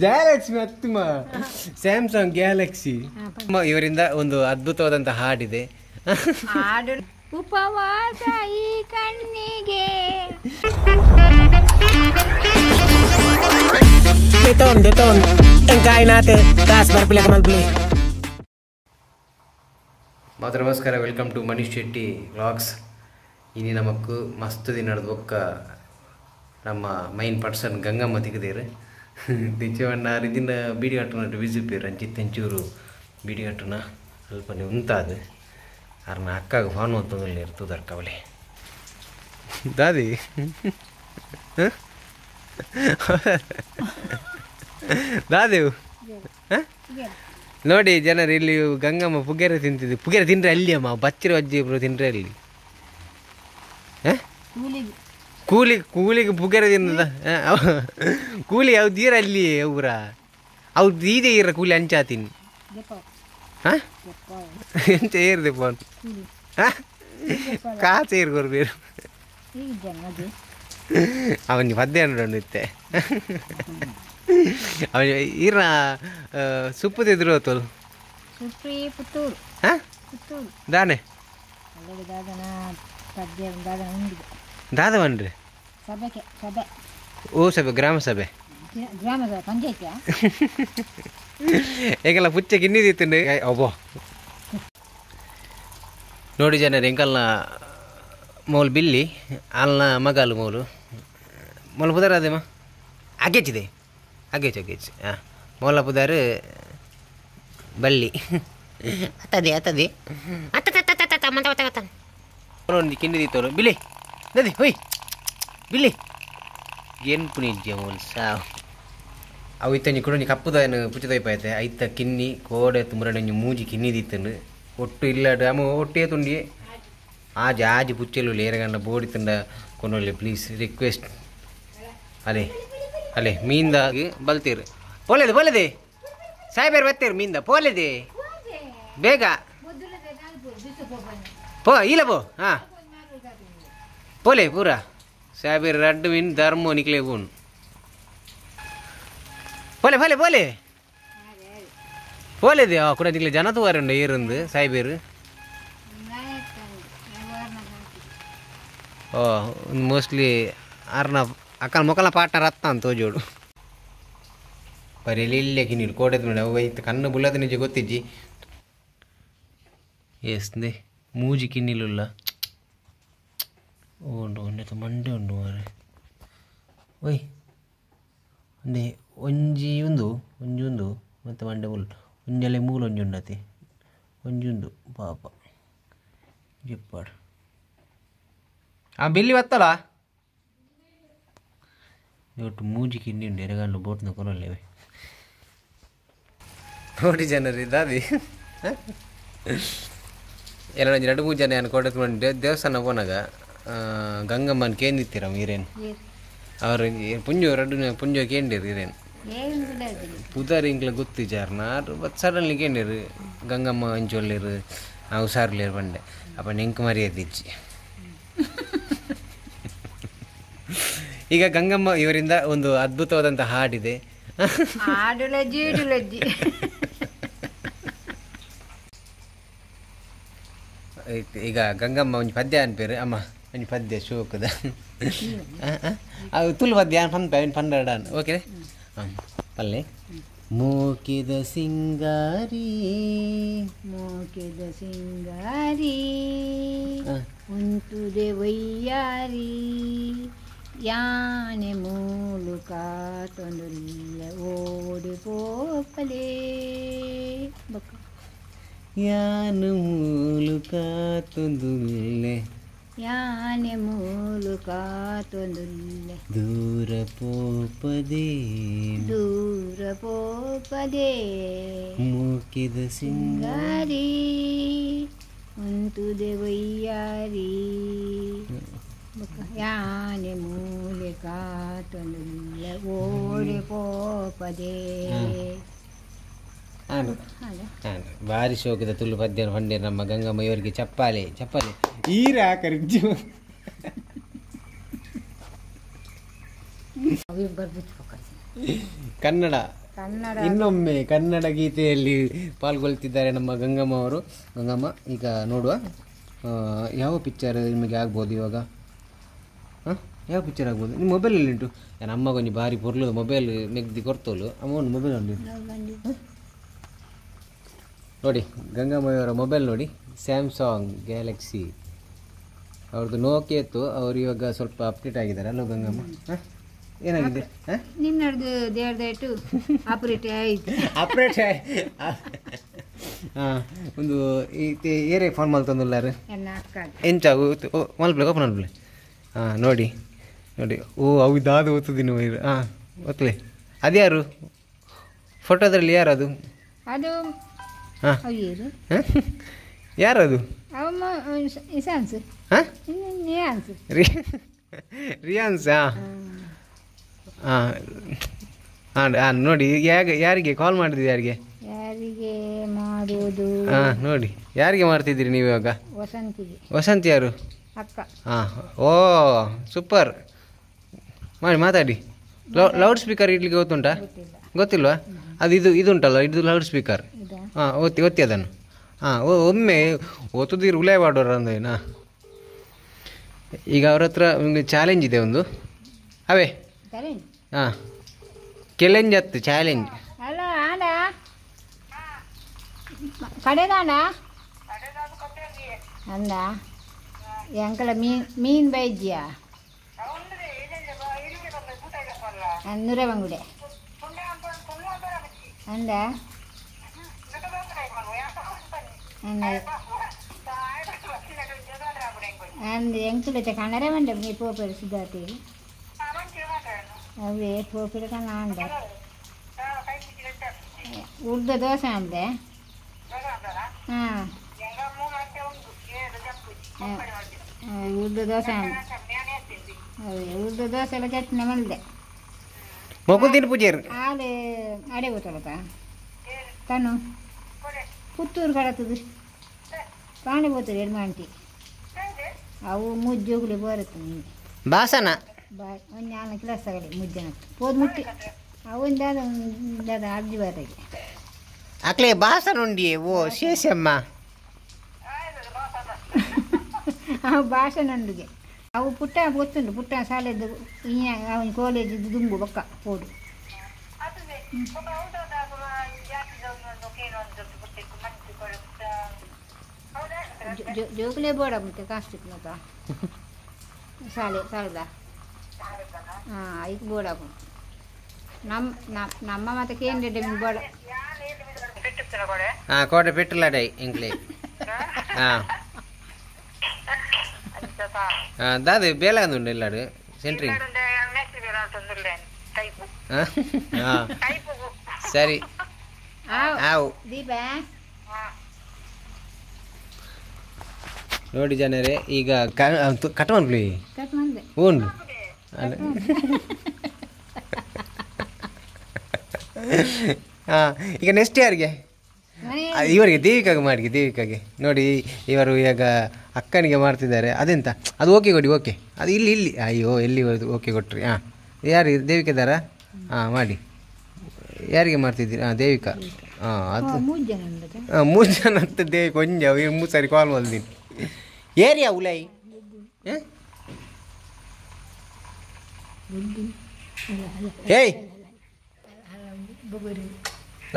Galaxy ಅತ್ತುಮ Samsung Galaxy ಇವರಿಂದ ಒಂದು ಅದ್ಭುತವಾದಂತಹ ಹಾಡಿದೆ. ಹಾಡು ಉಪವಾಸ ಈ ಕಣ್ಣಿಗೆ. Beton, beton. Ang natin. Taas para pila ka malbili. ಮಾತ್ರ ನಮಸ್ಕಾರ, welcome to Manish Shetty vlogs. ಇನಿ ನಮಕ್ಕು ಮಸ್ತ್ ದಿನದ ಬೊಕ್ಕ ನಮ್ಮ ಮೈನ್ ಪರ್ಸನ್ ಗಂಗಮ್ಮ ತಿಕ್ಕದೇರು ತಿಚ್ಚವಣ್ಣ ದಿನ ಬೀಡಿ ಕಟ್ಟುನ ಬಿಜುಪೇರು ಅಂಚಿತ್ತೆಂಚೂರು ಬೀಡಿ ಕಟ್ಟುನ ಅಲ್ಪನೆ ಉಂತಾದು ಅರ್ನ ಅಕ್ಕಾಗ ಫೋನ್ ಅಂತಂದ್ರೆ ಇರ್ತದರ್ ಕವಲೆ ದಾದಿ ದಾದೇವು ನೋಡಿ ಜನರು ಇಲ್ಲಿ ಗಂಗಮ್ಮ ಪುಗೆರೆ ತಿಂತಿದ್ದೆ. ಪುಗೆರೆ ತಿಂದ್ರೆ ಅಲ್ಲಿ ಅಮ್ಮ ಬಚ್ಚಿರ ಅಜ್ಜಿ ಇಬ್ರು ತಿಂದ್ರೆ ಅಲ್ಲಿ ಕೂಲಿ ಕೂಲಿಗೆ ಪುಗೆರೆ ತಿನ್ನದ ಕೂಲಿ ಅವು ತೀರ ಅಲ್ಲಿ ಅವರ ಅವು ದೀದೆ ಇರ ಕೂಲಿ ಅಂಚಾತೀನಿ ಹಾಂ ಎಂಚ ಏರಿದೆ ಫೋನ್ ಹಾಂ ಕಾಸು ಏರು ಕೊರ್ಬೇರು ಅವನಿಗೆ ಪದ್ಯ ಇತ್ತೆ ಅವನು ಈರ ಸುಪ್ಪುದಿದ್ರು ತೋಲು ಹಾಂ ದಾನೆ ದಾದ ಬನ್ರಿ ಓ ಸಭೆ ಗ್ರಾಮ ಸಭೆ ಏಕೆಲ್ಲ ಪುಚ್ಚೆ ಗಿನ್ನಿದಿತ್ತು ಅಬ್ಬೋ. ನೋಡಿ ಜನರು ಎಂಕಲ್ನ ಮೌಲ್ ಬಿಲ್ಲಿ ಅಲ್ನ ಮಗಾಲು ಮೌಲು ಮೌಲ್ ಪುದಾರ ಅದೇಮ್ಮ ಅಗೇಚಿದೆ ಅಗೇಚ್ ಅಗೇಚ್ ಹಾಂ ಮೌಲ ಪುದಾರು ಬಲ್ಲಿ ಅತ್ತದೆ ಅತ್ತದೆ ಒಂದು ಕಿಂಡಿದಿತ್ತವರು ಬಿಲ್ಲಿ ನದಿ ಹೊಯ್ ಬಿಲ್ಲಿ ಏನು ಪುನಿಜ್ಜೆ ಮೌಲ್ ಸಾವು ಅವು ಇತ್ತಂಜಿ ಕೂಡ ಕಪ್ಪುದ ಏನು ಪುಚ್ಚದೈಪಾಯ್ತೆ ಐತ ಕಿನ್ನಿ ಕೋಡೆ ತುಮರಡಂಜಿ ಮೂಜಿ ಕಿನ್ನಿದಿತ್ತಂಡು ಒಟ್ಟು ಇಲ್ಲಾಡು ಅಮ್ಮ ಒಟ್ಟೇ ತುಂಡಿ ಆಜಿ ಆಜಿ ಪುಚ್ಚೆಲು ಏರಗಂಡ ಬೋಡಿ ತುಂಡ ಕೊನೊಲ್ಲಿ ಪ್ಲೀಸ್ ರಿಕ್ವೆಸ್ಟ್. ಅಲೆ ಅಲೆ ಮೀಂದಾಗಿ ಬಲ್ತೀರು ಪೋಲೇದೆ ಪೋಲೇದೆ ಸಾಹೇಬರು ಬತ್ತೀರು ಮೀಂದ ಪೋಲೇದೆ ಬೇಗ ಪೋ ಇಲ್ಲ ಪೋ ಹಾಂ ಪೋಲೆ ಪೂರ ಸಾಹೇಬರು ರಡ್ಡು ಮೀನು ಧರ್ಮ ನಿಕ್ಲೆ ಪೋನು ಪೋಲೆ ಪೋಲೆ ಪೋಲೆ ಪೋಲೇದೆ ಕೂಡ ನಿಕ್ಲೆ ಜನ ತೂವಾರುಂಡು ಏರುಂದು ಸಾಹೇಬರು. ಓ ಮೋಸ್ಟ್ಲಿ ಆರ್ನ ಅಕ್ಕನ ಮೊಕ್ಕಲ ಪಾರ್ಟ್ನರ್ ಅತ್ತ ಅಂತ ತೋಜೋಡು ಬರೀ ಇಲ್ಲೇ ಕಿನ್ನಿರು ಕೋಟೆದ ಮೇಲೆ ಅವು ಐತೆ ಕಣ್ಣು ಬುಲ್ಲದ ನಿಜ ಗೊತ್ತಿಜ್ಜಿ ಎಸ್ದೆ ಮೂಜಿ ಕಿನ್ನಿಲುಲ್ಲ ಉಂಡು ಒಂಡೆ ಮಂಡೆ ಉಂಡು ಮಾರೆ ಓಯ್ ಒಂದೇ ಒಂಜಿ ಉಂದು ಒಂಜಿ ಉಂದು ಮತ್ತು ಮಂಡೆ ಮುಲ್ ಒಂಜಲೆ ಮೂಲು ಒಂಜಿ ಉಂಡತಿ ಒಂಜಿ ಉಂದು ಪಾಪ ಜಿಪ್ಪಾಡು ಆ ಬಿಲ್ಲಿ ಬತ್ತಲ್ಲ ಒಟ್ಟು ಮೂಜಿ ಕಿನ್ನಿ ಉಂಡು ಎರಗಂಡು ಬೋಟ್ನ ಕೊರಲ್ಲೇವೆ. ನೋಡಿ ಜನರು ಇದ್ದಾದಿ ಎಲ್ಲ ಒಂಜಿ ಎರಡು ಮೂರು ಜನ ಏನು ಕೊಡತ್ಕೊಂಡು ದೇವಸ್ಥಾನ ಪೋನಾಗ ಗಂಗಮ್ಮನ ಕೇಂದಿತ್ತೀರ ಹೀರೇನು ಅವರು ಪುಂಜೋ ರಡ್ಡು ಪುಂಜೋ ಕೇಂದಿರು ಹೀರೇನು ಪುದಾರಿ ಇಂಕ್ಲ ಗೊತ್ತಿಜಾರ್ನ ಬಟ್ ಸಡನ್ಲಿ ಕೇಂದಿರು ಗಂಗಮ್ಮ ಅಂಚೊಲ್ಲೇರು ಆ ಹುಷಾರ್ಲೇರು ಬಂಡೆ ಅಪ್ಪ ನೆಂಕು ಮರ್ಯಾದಿಜ್ಜಿ. ಈಗ ಗಂಗಮ್ಮ ಇವರಿಂದ ಒಂದು ಅದ್ಭುತವಾದಂತಹ ಹಾಡಿದೆ. ಈಗ ಗಂಗಮ್ಮ ಒಂಜಿ ಪದ್ಯ ಅನ್ಪೇರು ಅಮ್ಮ ಒಂಜಿ ಪದ್ಯ ಶೋಕದ ಅದು ತುಳು ಪದ್ಯ ಪನ್ಪ ಪಂಡಾನ್ ಓಕೆ ಪಲ್ಲೆ ಮೋಕೆದ ಸಿಂಗಾರಿ ಮೋಕೆದ ಸಿಂಗಾರಿ ಉಂಟುದೆ ವೈಯಾರಿ ಯಾನೆ ಮೂಲಕ ತೊಂದುಲ್ಲ ಓಡಿ ಪೋಪಲೇ ಬೊಕ್ಕ ಯಾನು ಮೂಲಕ ತೊಂದುಲ್ಲೆ ಯಾನೆ ಮೂಲಕ ತೊಂದುಲ್ಲೆ ದೂರ ಪೋಪದೆ ದೂರ ಪೋಪದೆ ಮೋಕೆದ ಸಿಂಗಾರಿ ಉಂಟುದೆ ವೈಯಾರಿ ಯಾನೆ ಮೂಲಕ ತೊಂದುಲ್ಲ ಓಡಿ ಪೋಪದೆ. ಭಾರಿ ಶೋಕದ ತುಳು ಪದ್ಯ ಹೊಂಡೆ ನಮ್ಮ ಗಂಗಮ್ಮ ಇವರಿಗೆ ಚಪ್ಪಾಲೆ ಚಪ್ಪಾಲೆ ಈರ ಕರಿಜು. ಕನ್ನಡ ಇನ್ನೊಮ್ಮೆ ಕನ್ನಡ ಗೀತೆಯಲ್ಲಿ ಪಾಲ್ಗೊಳ್ತಿದ್ದಾರೆ ನಮ್ಮ ಗಂಗಮ್ಮ ಅವರು. ಗಂಗಮ್ಮ, ಈಗ ನೋಡುವ ಯಾವ ಪಿಕ್ಚರ್ ನಿಮಗೆ ಆಗ್ಬೋದು ಇವಾಗ? ಹಾಂ, ಯಾವ ಪಿಕ್ಚರ್ ಆಗ್ಬೋದು? ನಿಮ್ಮ ಮೊಬೈಲಲ್ಲಿ ಉಂಟು. ನಮ್ಮ ಕೊಂಚ ಭಾರಿ ಪೊರ್ಲು ಮೊಬೈಲ್ ಮೆಗ್ದಿ ಕೊರ್ತೋಲು. ಅಮ್ಮ ಒಂದು ಮೊಬೈಲ್ ಉಂಟು ನೋಡಿ, ಗಂಗಮ್ಮಯವರ ಮೊಬೈಲ್ ನೋಡಿ, ಸ್ಯಾಮ್ಸಂಗ್ ಗ್ಯಾಲಕ್ಸಿ. ಅವ್ರದ್ದು ನೋಕಿಯಾ ಇತ್ತು, ಅವರು ಇವಾಗ ಸ್ವಲ್ಪ ಅಪ್ಡೇಟ್ ಆಗಿದ್ದಾರೆ ಅಲ್ಲೋ ಗಂಗಮ್ಮ? ಹಾಂ, ಏನಾಗಿದೆ? ನಿನ್ನದು ದೇವ್ರದಾಯ್ತು ಆಪರೇಟ್ ಆಯ್ತು. ಆಪರೇಟ್ ಹಾಂ, ಒಂದು ಏರೇ ಫೋನ್ ಮಲ್ತೊಂದುಲ್ಲಾರು ಎಂಚ ಮಲ್ಪ್ಲೆ ಓಪನ್ ಮಲ್ಪ್ಲೆ. ಹಾಂ ನೋಡಿ ನೋಡಿ, ಓ ಅವು ದಾದು ಓದ್ತದಿನ. ಹಾಂ ಒತ್ತಲೆ. ಅದ್ಯಾರು ಫೋಟೋದ್ರಲ್ಲಿ? ಯಾರು ಅದು? ಅದು ಹಾಂ ಯಾರದು? ಹಾಂ ರಿಯಾನ್ಸ್. ಹಾಂ ಹಾಂ ಹಾಂ ಹಾಂ ನೋಡಿ, ಯಾರಿಗೆ ಕಾಲ್ ಮಾಡಿದ್ರಿ? ಯಾರಿಗೆ ಯಾರಿಗೆ ಮಾಡುವುದು? ಹಾಂ ನೋಡಿ, ಯಾರಿಗೆ ಮಾಡ್ತಿದ್ದೀರಿ ನೀವು ಇವಾಗ? ವಸಂತಿಗೆ. ವಸಂತಿ ಯಾರು? ಅಕ್ಕ. ಹಾಂ, ಓ ಸೂಪರ್. ಮಾಡಿ ಮಾತಾಡಿ. ಲೌಡ್ ಸ್ಪೀಕರ್ ಇಡ್ಲಿಕ್ಕೆ ಗೊತ್ತುಂಟಾ? ಗೊತ್ತಿಲ್ವಾ? ಅದು ಇದು ಇದುಂಟಲ್ಲ, ಇದು ಲೌಡ್ ಸ್ಪೀಕರ್. ಹಾಂ ಒತ್ತಿ ಒತ್ತಿ ಅದನ್ನು. ಹಾಂ, ಒಮ್ಮೆ ಒತ್ತುದಿರು ಉಲೇ ಮಾಡೋರು ಅಂದೇನಾ? ಈಗ ಅವ್ರ ಹತ್ರ ಒಂದು ಚಾಲೆಂಜ್ ಇದೆ ಒಂದು. ಅವೇ ಹಾಂ ಕೆಲೆಂಜ್ ಹತ್ತು ಚಾಲೆಂಜ್. ಹಲೋ ಆಂಡ ಕಡೆದಾಂಡ ಅಂದ ಎಂಕಲ ಮೀನ್ ಮೀನ್ ಬೈಜ್ಯ ನೂರೇ ಬಂಗುಡೆ ಅಂದ ಅಂದ ಎಂಕಲ ಕಣ್ಣರೇ ಮಂಡ ನೀ ಪೋಪೆಡು ಸಿದ್ಧಾರ್ಥಿ ಅವೇ ಪೋಪೆಡು ಕಣ್ಣ ಅಂದ ಉರ್ದ ದೋಸೆ ಅಂದೆ. ಹಾಂ ಉರ್ದ ದೋಸೆ ಅವೇ ಉರ್ದ ದೋಸೆ ಎಲ್ಲ ಚಟ್ನಿ ಮಾಡಿದೆ. ಮೊಕುಲ್ ಪೂಜೆ ಆಲೆ ಅಡೆ ಗೊತ್ತಲ್ಲತ ತನು ಪುತ್ತೂರು ಕಡತದು ಪಾಣಿ పోతుంది ಎಡ್ಮಾಂಟಿ ಅವು ಮುಜ್ಜೋಗುಲಿ ಬರುತ್ತೆ ನಿಮಗೆ ಬಾಸನ ಬಾ ಒಂದು ನಾಲ್ಕು ಕ್ಲಾಸ್ ಆಗಲಿ ಮುಜ್ಜನ ಪೋದು ಮುಟ್ಟಿ ಅವು ದಾದ ಅರ್ಜಿ ಬಾರಿಗೆ ಅಕ್ಲೆ ಬಾಸನ ಉಂಡಿ ಓ ಶೇಷಮ್ಮ ಅವು ಭಾಷಣಂಡುಗೆ ಅವು ಪುಟ್ಟ ಗೊತ್ತುಂಟು ಪುಟ್ಟ ಶಾಲೆದ್ದು ಅವನ ಕಾಲೇಜಿದ್ದು ದುಂಬು ಬೊಕ್ಕ ಪೋಡು ಜೋಕುಲೇ ಬೋಡ ಮತ್ತೆ ಕಾಸ್ಟಿಕ್ ಮತ್ತ ಶಾಲೆ ಶಾಲೆದ ಹಾಂ ಐಕ್ ಬೋಡಾಕು ನಮ್ಮ ನಮ್ಮ ಮತ್ತೆ ಕೇಂದ್ರ ಬೋಡ ಹಾಂ ಕೋಟೆ ಪೆಟ್ಟಲಾಡೈ ಇಂಕ್ಲೆ. ಹಾಂ ಹಾಂ ದಾದ ಬೇಲೆ ಉಂಡು ಎಲ್ಲಾಡು ಸೆಂಟ್ರಿಂಗ್. ಹಾಂ ಸರಿ ಆವು ದೀಪ. ನೋಡಿ ಜನರೇ, ಈಗ ಕಟ್ ಮಾಡ್ಲಿ ಓನ್. ಹಾಂ ಈಗ ನೆಕ್ಸ್ಟ್ ಯಾರಿಗೆ? ಇವರಿಗೆ ದೇವಿಕಾಗೆ ಮಾಡಿ, ದೇವಿಕಾಗೆ. ನೋಡಿ ಇವರು ಈಗ ಅಕ್ಕನಿಗೆ ಮಾಡ್ತಿದ್ದಾರೆ. ಅದೆಂತ ಅದು? ಓಕೆ ಕೊಡಿ, ಓಕೆ. ಅದು ಇಲ್ಲಿ ಇಲ್ಲಿ ಅಯ್ಯೋ ಎಲ್ಲಿ ಓಕೆ ಕೊಟ್ರಿ. ಹಾಂ ಯಾರು ದೇವಿಕಾದಾರ? ಹಾಂ ಮಾಡಿ. ಯಾರಿಗೆ ಮಾಡ್ತಿದ್ದೀರಿ? ಹಾಂ ದೇವಿಕಾ. ಹಾಂ ಅದು ಹಾಂ ಮೂರು ಜನ ಅಂತ ದೇವಿಕ ಒಂಜ ಮೂರು ಸಾರಿ ಕಾಲ್ ಮಾಡಿದ್ದೀನಿ. ಏರಿಯಾ ಉಲೈ ಏಯ್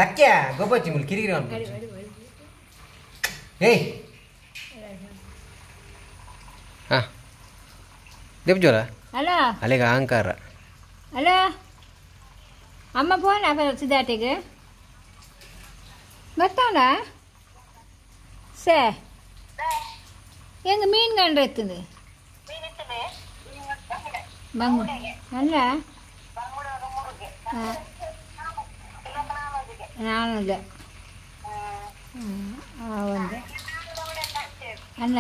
ಲಕ್ಕ್ಯ ಗೊಬ್ಬಚ್ಚಿ ಮುಲ್ ಕಿರಿಕಿರಿ ಏಯ್. ಹಾಂ ದೇವ್ಜೋರ ಹಲೋ ಅಲ್ಲಿಗೆ ಅಹಂಕಾರ. ಹಲೋ ಅಮ್ಮ ಫೋನ್ ಹಾಕ ಸಿದ್ಧಾಟಿಗೆ ಬರ್ತಾವಣ ಸೇ ಹೆಂಗೆ ಮೀನು ಕಂಡ್ರೆ ಎತ್ತದು ಬಂಗು ಅಲ್ಲ ನಾನಲ್ಲ ಒಂದು ಅಲ್ಲ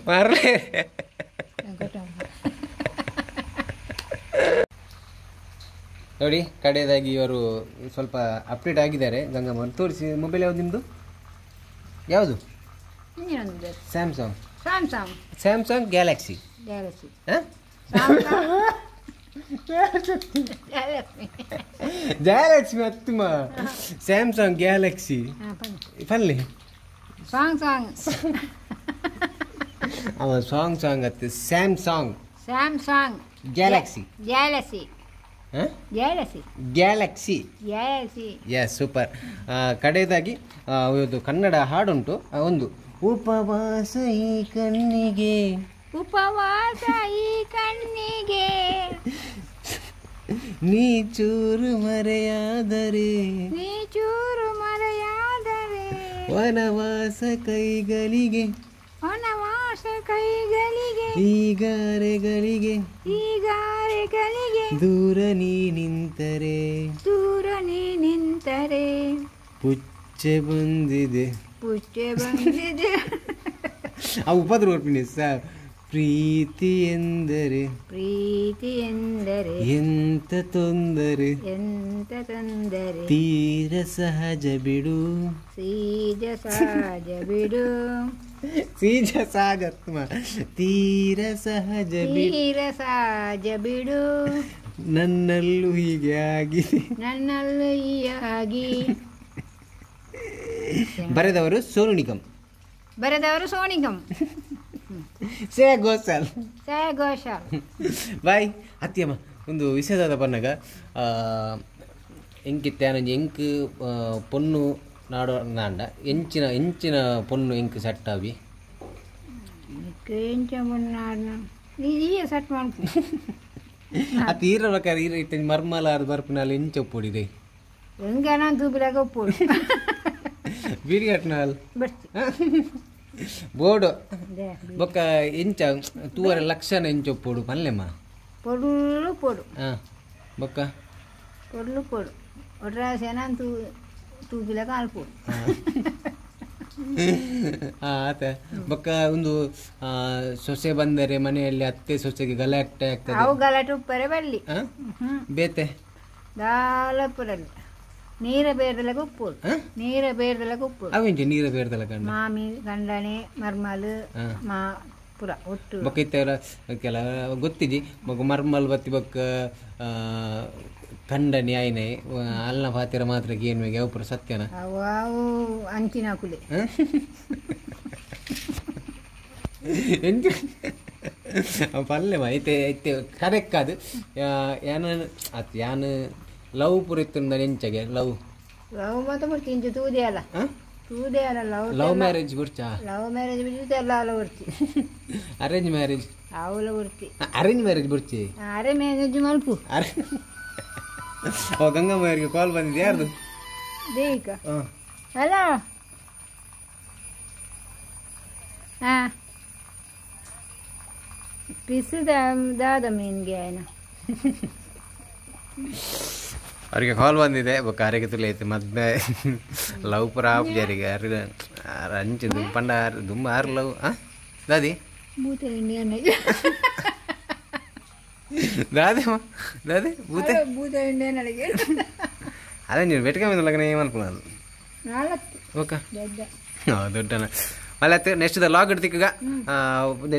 ಮಾರಲೇ. ನೋಡಿ ಕಡೆಯದಾಗಿ ಇವರು ಸ್ವಲ್ಪ ಅಪ್ಡೇಟ್ ಆಗಿದ್ದಾರೆ. ಗಂಗಮ್ಮ ತೋರಿಸಿ ಮೊಬೈಲ್ ಯಾವುದು ನಿಮ್ಮದು? ಯಾವುದು? ಒಂದು Samsung Samsung Samsung Galaxy Galaxy Galaxy ಮತ್ತುಮ Samsung Galaxy ಪಲ್ಲೆ ಸಾಂಗ್ ಸಾಂಗ್ ಅವ ಸಾಂಗ್ ಸಾಂಗ್ ಅತ್ತೆ Samsung Samsung Galaxy Galaxy Galaxy Galaxy Galaxy yes super. ಕಡೆಯದಾಗಿ ಒಂದು ಕನ್ನಡ ಹಾಡುಂಟು, ಒಂದು ಉಪವಾಸ ಈ ಕಣ್ಣಿಗೆ, ಉಪವಾಸ ಈ ಕಣ್ಣಿಗೆ, ನೀ ಚೂರು ಮರೆಯಾದರೆ, ನೀ ಚೂರು ಮರೆಯಾದರೆ, ವನವಾಸ ಕೈಗಳಿಗೆ, ವನವಾಸ ಕೈಗಳಿಗೆ, ಈಗಾರೆಗಳಿಗೆ, ಈಗಾರೆಗಳಿಗೆ, ದೂರ ನೀ ನಿಂತರೆ, ದೂರ ನೀ ನಿಂತರೆ, ಪುಚ್ಚೆ ಬಂದಿದೆ, ಪುಚ್ಚೆ ಬಂದಿದೆ. ಆ ಉಪದ್ರ ಬರ್ತೀನಿ ಸರ್. ಪ್ರೀತಿ ಎಂದರೆ, ಪ್ರೀತಿ ಎಂದರೆ, ಎಂತ ತೊಂದರೆ, ಎಂತ ತೊಂದರೆ, ತೀರ ಸಹಜ ಬಿಡು, ಸೀಜ ಸಹಜ ಬಿಡು, ಸೀಜ ಸಹಜ, ತೀರ ಸಹಜ ಬಿಡು, ತೀರ ಸಹಜ ಬಿಡು, ನನ್ನಲ್ಲೂ ಹೀಗೆ ಆಗಿದೆ, ನನ್ನಲ್ಲೂ ಹೀಗಾಗಿ. ಬರೆದವರು ಸೋನು ನಿಗಮ್, ಬರೆದವರು ಸೋನು ನಿಗಮ್. ಶ್ರೇಯಾ ಘೋಷಾಲ್, ಶ್ರೇಯಾ ಘೋಷಾಲ್. ಬಾಯ್ ಅತ್ತಿಯಮ್ಮ. ಒಂದು ವಿಶೇಷವಾದ ಪನ್ನಗ ಎಂಕಿತ್ತೆ ಆನಂಜಿ ಎಂಕ್ ಪೊನ್ನು ನಾಡೋ ನಾಂಡ ಎಂಚಿನ ಎಂಚಿನ ಪೊನ್ನು ಎಂಕ್ ಸೆಟ್ ಆವಿ ಎಂಚ ಈ ಸೆಟ್ ಮಾಡ್ಕು ಅತ್ತ ಈರ ಪ್ರಕಾರ ಈರ ಇತ್ತೆ ಮರ್ಮಲಾರ ಬರ್ಪುನಾಲ್ ಎಂಚ ಒಪ್ಪೊಡಿದೆ ಎಂಗ ನಾನು ತೂಪಿಲಾಗ ಒಪ್ಪೊಡು ಬೀಡಿಗಟ್ನಾಲ್ ಬರ್ತಿ ಬೋಡು ಬೊಕ್ಕ ಎಂಚ ತೂವರ ಲಕ್ಷಣ ಎಂಚ ಒಪ್ಪೊಡು ಪನ್ಲೆಮ್ಮ ಪೊಡ್ಲು ಪೊಡು ಹಾಂ ಬೊಕ್ಕ ಪೊಡ್ಲು ಪೊಡು ಒಟ್ರಾಸೇನ ತೂ ತೂಪಿಲಾಗ ಆಲ್ಪೊಡು ಆತ ಬೊಕ್ಕ ಒಂದು ಸೊಸೆ ಬಂದರೆ ಮನೆಯಲ್ಲಿ ಅತ್ತೆ ಸೊಸೆಗೆ ಗಲಾಟೆ ಆಗ್ತದೆ, ಅವು ಗಲಾಟೆ ಉಪ್ಪರೆ ಬಲ್ಲಿ ಬೇತೆ ದಾಲ ಉಪ್ಪರಲ್ಲಿ ನೀರ ಬೇರ್ದಲಕ ಉಪ್ಪು, ನೀರ ಬೇರ್ದಲಕ ಉಪ್ಪು, ಅವೆಂಚ ನೀರ ಬೇರ್ದಲಕ ಮಾಮಿ ಗಂಡನೆ ಮರ್ಮಲು ಮಾ ಪುರ ಒಟ್ಟು ಬೊಕ್ಕ ಇತ್ತೆಲ್ಲ ಕೆಲ ಗೊತ್ತಿಜಿ ಬೊಕ್ಕ ಮರ್ಮಲ್ ಬತ್ತಿ ಬೊಕ್ಕ ಕಂಡನಿ ಆಯ್ನೆ ಅಲ್ನ ಪಾತಿರ ಮಾತ್ರ ಏನ್ವೆಗೆ ಅವು ಪುರ ಸತ್ಯನ ಅವು ಅವು ಅಂಚಿನ ಕುಲೆ ಎಂಚ ಪಲ್ಲೆ ಮಾ ಇತ್ತೆ ಇತ್ತೆ ಕರೆಕ್ಟ್ ಅದು ಯಾನ ಅತ್ ಯಾನ್ ಲವ್ ಪುರ ಇತ್ತು ಎಂಚಗೆ ಲವ್ ಲವ್ ಮಾತ್ರ ಬರ್ತಿ ಇಂಚ ತೂದೆ ಅಲ್ಲ ತೂದೆ ಅಲ್ಲ ಲವ್ ಲವ್ ಮ್ಯಾರೇಜ್ ಬರ್ಚಾ ಲವ್ ಮ್ಯಾರೇಜ್ ಬಿಟ್ಟು ಎಲ್ಲ ಅಲ್ಲ ಬರ್ತಿ ಅರೇಂಜ್ ಮ್ಯಾರೇಜ್ ಅವಲ ಬರ್ತಿ ಅರೇಂಜ್ ಮ್ಯಾರೇಜ್ ಬರ್ಚಿ ಅರೇ ಮ್ಯಾರೇಜ್ ಮಲ್ಪು. ಓ ಗಂಗಮ್ಮ ಅವರಿಗೆ ಕಾಲ್ ಬಂದಿದೆ ಯಾರ್ದು ದೇವಿಕ ಹಲೋ ಹಾಂ ಪಿಸು ದಾದ ಮೀನ್ಗೆ ಆಯ್ನ ಅವರಿಗೆ ಕಾಲ್ ಬಂದಿದೆ ಬೊಕ್ಕ ಅರೆಗೆ ತುಲೆ ಐತೆ ಮದ್ವೆ ಲವ್ ಪುರ ಆಪುಜರಿಗೆ ಅರ್ ಅಂಚೆ ದುಂಪಂಡ ದುಂಬ ಆರು ಲವ್ ಹಾಂ ದಾದಿ ಭೂತ ಇಂಡಿಯನ್ ದಾದಿ ದಾದಿ ಭೂತ ಭೂತ ಇಂಡಿಯನ್ ಅಡಿಗೆ ಅದೇ ನೀವು ಬೆಟ್ಕ ಮೇಲೆ ಲಗ್ನ ಏನು ಓಕೆ ಹಾಂ ದೊಡ್ಡನ ಮಲ್ಲ ನೆಕ್ಸ್ಟ್ the log ಇಡ್ತಿಕ್ಕ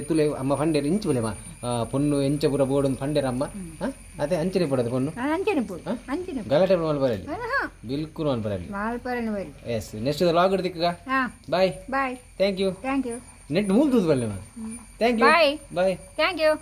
ತುಲೆ ಅಮ್ಮ ಫಂಡೇರ್ ಇಂಚು ಬುಲೆ ಪೊನ್ನು ಎಂಚ ಪೂರ ಬೋರ್ಡ್ ಒಂದು ಫಂಡೇರ್ ಅಮ್ಮ ಅದೇ ಅಂಚನೆ ಪಡೋದು ಪೊನ್ನು ಅಂಚನೆ ಪೋಡು ಅಂಚನೆ ಗಲಾಟೆ ಮಲ್ಪರಲ್ಲಿ ಬಿಲ್ಕುಲ್ ಮಲ್ಪರಲ್ಲಿ ಮಲ್ಪರಲ್ಲಿ. ಎಸ್ ನೆಕ್ಸ್ಟ್ the log ಇಡ್ತಿಕ್ಕ. Bye bye thank you thank you net ಮೂಲ್ದು ಬಲ್ಲೆ thank you bye bye thank you.